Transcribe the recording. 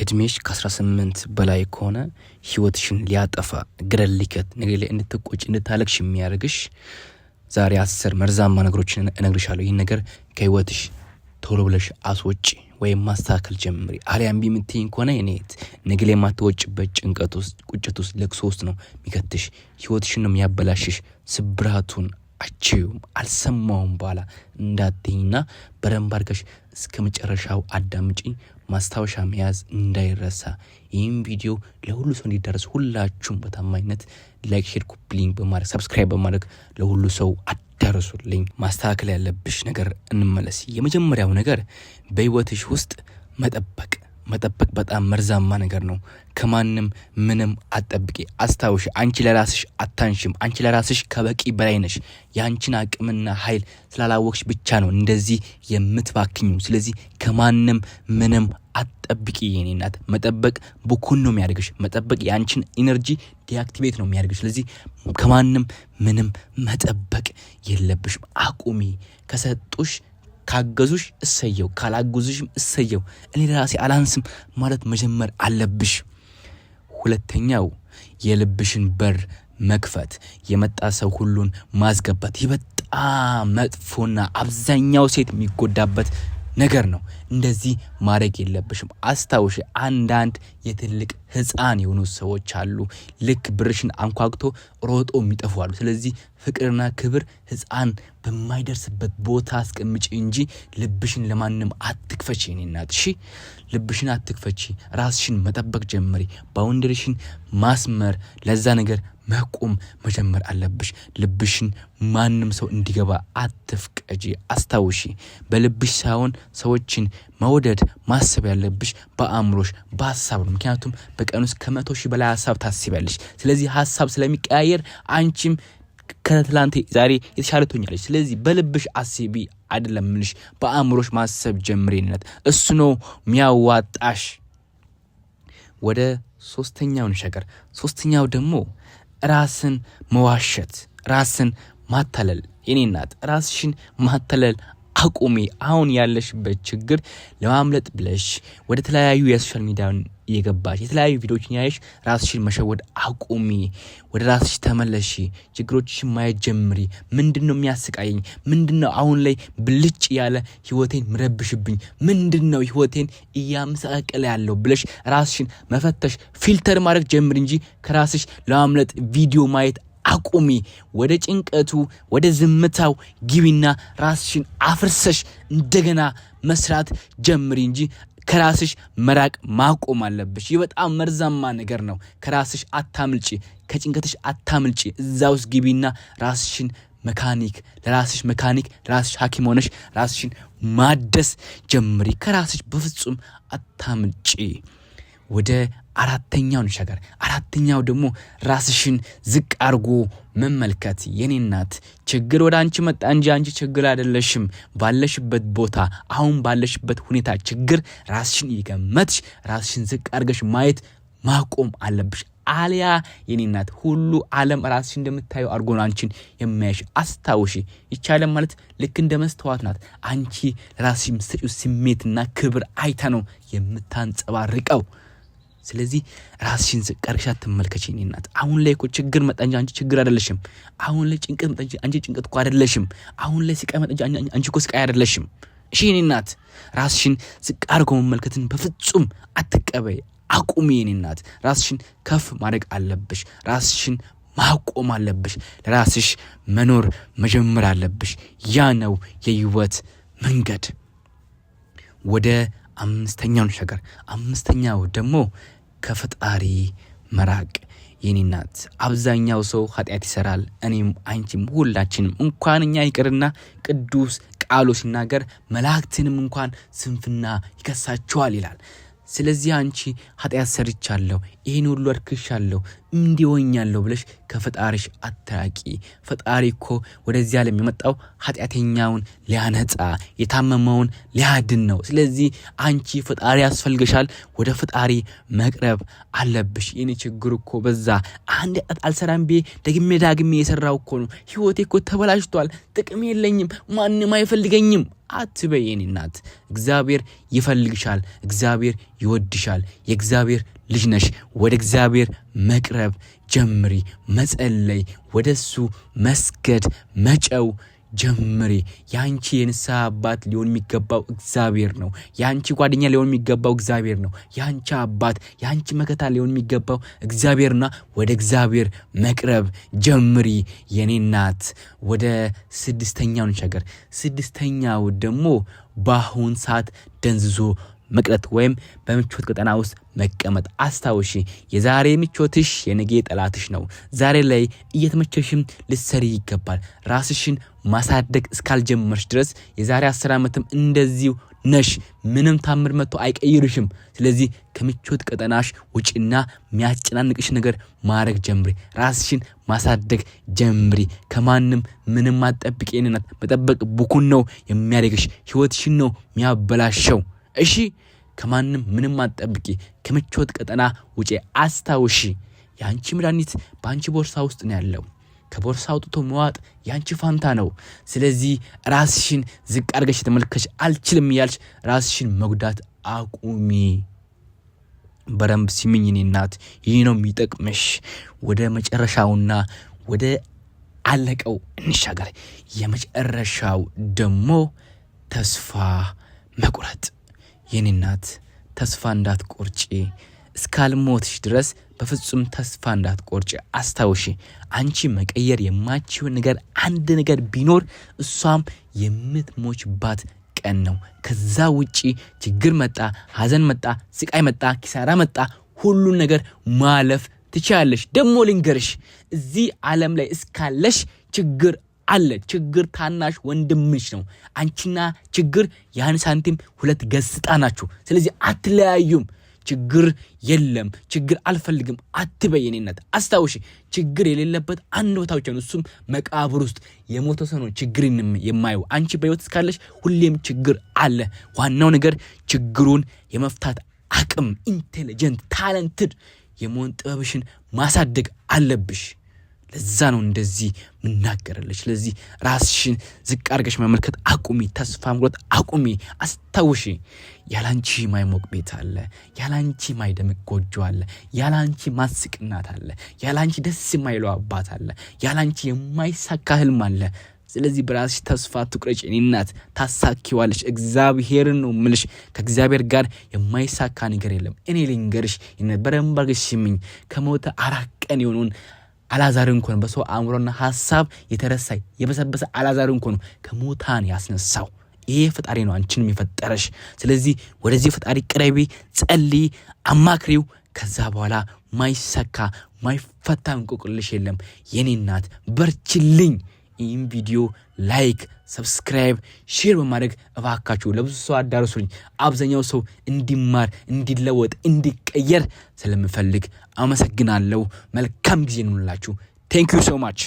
እድሜሽ ከ18 በላይ ከሆነ ህይወትሽን ሊያጠፋ ገደል ሊከት ነገ ላይ እንድትቆጭ እንድታለቅሽ የሚያደርግሽ ዛሬ 10 መርዛማ ነገሮችን እነግርሻለሁ። ይህን ነገር ከህይወትሽ ቶሎ ብለሽ አስወጪ ወይም ማስተካከል ጀምሪ። አሊያም እምቢ የምትይኝ ከሆነ የኔ ነገ ላይ የማትወጭበት ጭንቀት ውስጥ፣ ቁጭት ውስጥ፣ ለቅሶ ውስጥ ነው የሚከትሽ። ህይወትሽን ነው የሚያበላሽሽ። ስብራቱን አችዩም አልሰማውም በኋላ እንዳትይኝና በደንብ አድርገሽ እስከ መጨረሻው አዳምጪኝ። ማስታወሻ መያዝ እንዳይረሳ። ይህም ቪዲዮ ለሁሉ ሰው እንዲደረስ ሁላችሁም በታማኝነት like፣ share፣ copy link በማድረግ subscribe በማድረግ ለሁሉ ሰው አዳርሱልኝ። ማስተካከል ያለብሽ ነገር እንመለስ። የመጀመሪያው ነገር በህይወትሽ ውስጥ መጠበቅ መጠበቅ በጣም መርዛማ ነገር ነው። ከማንም ምንም አትጠብቂ። አስታውሽ፣ አንቺ ለራስሽ አታንሽም። አንቺ ለራስሽ ከበቂ በላይ ነሽ። የአንቺን አቅምና ኃይል ስላላወቅሽ ብቻ ነው እንደዚህ የምትባክኙ። ስለዚህ ከማንም ምንም አትጠብቂ የኔ እናት። መጠበቅ ብኩን ነው የሚያደርግሽ። መጠበቅ የአንቺን energy deactivate ነው የሚያደርግሽ። ስለዚህ ከማንም ምንም መጠበቅ የለብሽም። አቁሚ። ከሰጡሽ ካገዙሽ እሰየው፣ ካላገዙሽም እሰየው። እኔ ለራሴ አላንስም ማለት መጀመር አለብሽ። ሁለተኛው የልብሽን በር መክፈት፣ የመጣ ሰው ሁሉን ማስገባት። ይህ በጣም መጥፎና አብዛኛው ሴት የሚጎዳበት ነገር ነው። እንደዚህ ማድረግ የለብሽም። አስታውሽ፣ አንዳንድ የትልቅ ሕፃን የሆኑ ሰዎች አሉ። ልክ ብርሽን አንኳኩቶ ሮጦ የሚጠፉ አሉ። ስለዚህ ፍቅርና ክብር ሕፃን በማይደርስበት ቦታ አስቀምጪ እንጂ ልብሽን ለማንም አትክፈቺ። የኔ እናት እሺ፣ ልብሽን አትክፈቺ። ራስሽን መጠበቅ ጀምሪ። Boundary ሽን ማስመር፣ ለዛ ነገር መቆም መጀመር አለብሽ። ልብሽን ማንም ሰው እንዲገባ አትፍቀጂ። አስታውሺ፣ በልብሽ ሳይሆን ሰዎችን መውደድ ማሰብ ያለብሽ በአእምሮሽ በሀሳብ ነው። ምክንያቱም በቀን ውስጥ ከ100,000 በላይ ሀሳብ ታስቢያለሽ። ስለዚህ ሀሳብ ስለሚቀያየር አንቺም ከትላንት ዛሬ የተሻለ ትሆኛለሽ። ስለዚህ በልብሽ አስቢ አይደለም ምልሽ፣ በአእምሮሽ ማሰብ ጀምሪነት። እሱ ነው ሚያዋጣሽ። ወደ ሶስተኛው እንሻገር። ሶስተኛው ደግሞ ራስን መዋሸት፣ ራስን ማታለል። የኔ እናት ራስሽን ማታለል አቁሚ። አሁን ያለሽበት ችግር ለማምለጥ ብለሽ ወደ ተለያዩ የ social media እየገባሽ የተለያዩ ቪዲዮዎችን ያየሽ ራስሽን መሸወድ አቁሚ። ወደ ራስሽ ተመለሺ። ችግሮችሽን ማየት ጀምሪ። ምንድን ነው የሚያሰቃየኝ? ምንድን ነው አሁን ላይ ብልጭ ያለ ህይወቴን ምረብሽብኝ? ምንድን ነው ህይወቴን እያመሰቃቀለ ያለው ብለሽ ራስሽን መፈተሽ filter ማድረግ ጀምሪ እንጂ ከራስሽ ለማምለጥ ቪዲዮ ማየት አቁሚ። ወደ ጭንቀቱ ወደ ዝምታው ግቢና ራስሽን አፍርሰሽ እንደገና መስራት ጀምሪ እንጂ ከራስሽ መራቅ ማቆም አለብሽ። ይህ በጣም መርዛማ ነገር ነው። ከራስሽ አታምልጪ፣ ከጭንቀትሽ አታምልጪ። እዛ ውስጥ ግቢና ራስሽን መካኒክ ለራስሽ መካኒክ ለራስሽ ሐኪም ሆነሽ ራስሽን ማደስ ጀምሪ። ከራስሽ በፍጹም አታምልጪ። ወደ አራተኛው እንሻገር። አራተኛው ደግሞ ራስሽን ዝቅ አድርጎ መመልከት። የኔ እናት ችግር ወደ አንቺ መጣ እንጂ አንቺ ችግር አይደለሽም። ባለሽበት ቦታ አሁን ባለሽበት ሁኔታ ችግር ራስሽን እየገመትሽ ራስሽን ዝቅ አድርገሽ ማየት ማቆም አለብሽ። አሊያ የኔ እናት ሁሉ ዓለም ራስሽ እንደምታየው አድርጎ ነው አንቺን የሚያይሽ። አስታውሺ፣ ይቺ ዓለም ማለት ልክ እንደ መስተዋት ናት። አንቺ ለራስሽ የምትሰጪው ስሜትና ክብር አይታ ነው የምታንጸባርቀው። ስለዚህ ራስሽን ዝቅ አድርገሽ አትመልከቺ። የኔ እናት አሁን ላይ እኮ ችግር መጣ እንጂ አንቺ ችግር አይደለሽም። አሁን ላይ ጭንቀት መጣ እንጂ አንቺ ጭንቀት እኮ አይደለሽም። አሁን ላይ ስቃይ መጣ እንጂ አንቺ እኮ ስቃይ አይደለሽም። እሺ የኔ እናት ራስሽን ዝቅ አድርጎ መመልከትን በፍጹም አትቀበይ፣ አቁሚ። የኔ እናት ራስሽን ከፍ ማድረግ አለብሽ። ራስሽን ማቆም አለብሽ። ለራስሽ መኖር መጀመር አለብሽ። ያ ነው የህይወት መንገድ። ወደ አምስተኛው እንሻገር። አምስተኛው ደግሞ ከፈጣሪ መራቅ። የኔ እናት አብዛኛው ሰው ኃጢአት ይሰራል። እኔም አንቺም ሁላችንም እንኳን እኛ ይቅርና ቅዱስ ቃሉ ሲናገር መላእክትንም እንኳን ስንፍና ይከሳቸዋል ይላል። ስለዚህ አንቺ ኃጢአት ሰርቻለሁ፣ ይህን ሁሉ አድክሻለሁ፣ እንዲሆኛለሁ ብለሽ ከፈጣሪሽ አትራቂ። ፈጣሪ እኮ ወደዚህ ዓለም የመጣው ኃጢአተኛውን ሊያነጻ የታመመውን ሊያድን ነው። ስለዚህ አንቺ ፈጣሪ ያስፈልገሻል። ወደ ፈጣሪ መቅረብ አለብሽ። ይህን ችግር እኮ በዛ፣ አንድ አልሰራም ብዬ ደግሜ ዳግሜ የሰራው እኮ ነው። ህይወቴ እኮ ተበላሽቷል፣ ጥቅም የለኝም፣ ማንም አይፈልገኝም አትበይ የኔ እናት። እግዚአብሔር ይፈልግሻል። እግዚአብሔር ይወድሻል። የእግዚአብሔር ልጅ ነሽ። ወደ እግዚአብሔር መቅረብ ጀምሪ። መጸለይ፣ ወደ እሱ መስገድ፣ መጨው ጀምሪ። የአንቺ የንስሐ አባት ሊሆን የሚገባው እግዚአብሔር ነው። የአንቺ ጓደኛ ሊሆን የሚገባው እግዚአብሔር ነው። የአንቺ አባት፣ የአንቺ መከታ ሊሆን የሚገባው እግዚአብሔርና ወደ እግዚአብሔር መቅረብ ጀምሪ የኔ እናት። ወደ ስድስተኛው እንሻገር። ስድስተኛው ደግሞ በአሁን ሰዓት ደንዝዞ መቅረት ወይም በምቾት ቀጠና ውስጥ መቀመጥ። አስታውሺ፣ የዛሬ ምቾትሽ የነገ ጠላትሽ ነው። ዛሬ ላይ እየተመቸሽም ልትሰሪ ይገባል። ራስሽን ማሳደግ እስካልጀመርሽ ድረስ የዛሬ 10 ዓመትም እንደዚሁ ነሽ። ምንም ታምር መጥቶ አይቀይርሽም። ስለዚህ ከምቾት ቀጠናሽ ውጪና የሚያጨናንቅሽ ነገር ማድረግ ጀምሪ። ራስሽን ማሳደግ ጀምሪ። ከማንም ምንም አትጠብቂ። እናት መጠበቅ ብኩን ነው የሚያደርግሽ፣ ህይወትሽን ነው የሚያበላሸው። እሺ፣ ከማንም ምንም አትጠብቂ። ከምቾት ቀጠና ውጪ። አስታውሺ፣ የአንቺ መድኃኒት በአንቺ ቦርሳ ውስጥ ነው ያለው። ከቦርሳ አውጥቶ መዋጥ የአንቺ ፋንታ ነው። ስለዚህ ራስሽን ዝቅ አድርገሽ የተመልከሽ አልችልም እያልሽ ራስሽን መጉዳት አቁሚ። በደንብ ስሚኝ የኔ እናት፣ ይህ ነው የሚጠቅምሽ። ወደ መጨረሻውና ወደ አለቀው እንሻገር። የመጨረሻው ደግሞ ተስፋ መቁረጥ። የኔ እናት ተስፋ እንዳትቆርጪ፣ እስካልሞትሽ ድረስ በፍጹም ተስፋ እንዳትቆርጪ። አስታውሺ፣ አንቺ መቀየር የማትችይው ነገር አንድ ነገር ቢኖር እሷም የምትሞችባት ቀን ነው። ከዛ ውጪ ችግር መጣ፣ ሀዘን መጣ፣ ስቃይ መጣ፣ ኪሳራ መጣ፣ ሁሉን ነገር ማለፍ ትችያለሽ። ደግሞ ልንገርሽ፣ እዚህ ዓለም ላይ እስካለሽ ችግር አለ። ችግር ታናሽ ወንድምሽ ነው። አንቺና ችግር የአንድ ሳንቲም ሁለት ገጽታ ናችሁ። ስለዚህ አትለያዩም። ችግር የለም፣ ችግር አልፈልግም አትበይ የኔ እናት። አስታውሺ፣ ችግር የሌለበት አንድ ቦታ ብቻ ነው፣ እሱም መቃብር ውስጥ የሞተ ሰው ነው ችግርን የማየው። አንቺ በህይወት እስካለሽ ሁሌም ችግር አለ። ዋናው ነገር ችግሩን የመፍታት አቅም፣ intelligent talented የመሆን ጥበብሽን ማሳደግ አለብሽ። ለዛ ነው እንደዚህ ምናገረለች። ስለዚህ ራስሽን ዝቅ አድርገሽ መመልከት አቁሚ። ተስፋ መቁረጥ አቁሚ። አስታውሺ፣ ያላንቺ ማይሞቅ ቤት አለ፣ ያላንቺ ማይደምቅ ጎጆ አለ፣ ያላንቺ ማስቅ እናት አለ፣ ያላንቺ ደስ የማይለው አባት አለ፣ ያላንቺ የማይሳካ ህልም አለ። ስለዚህ በራስሽ ተስፋ አትቁረጪ። የኔ እናት ታሳኪዋለሽ። እግዚአብሔርን ነው ምልሽ። ከእግዚአብሔር ጋር የማይሳካ ነገር የለም። እኔ ልንገርሽ፣ በደንብ አድርገሽ ስሚኝ። ከሞተ 4 ቀን የሆነውን አላዛር እንኳን በሰው አእምሮና ሀሳብ የተረሳ የበሰበሰ አላዛር እንኳን ከሙታን ያስነሳው ይሄ ፈጣሪ ነው አንቺንም የፈጠረሽ። ስለዚህ ወደዚህ ፈጣሪ ቅረቢ፣ ጸልይ፣ አማክሪው። ከዛ በኋላ ማይሳካ ማይፈታ እንቆቅልሽ የለም። የኔ እናት በርችልኝ። ይህም ቪዲዮ like፣ subscribe፣ share በማድረግ እባካችሁ ለብዙ ሰው አዳርሱልኝ። አብዛኛው ሰው እንዲማር፣ እንዲለወጥ፣ እንዲቀየር ስለምፈልግ አመሰግናለሁ። መልካም ጊዜ እንላችሁ። Thank you so much።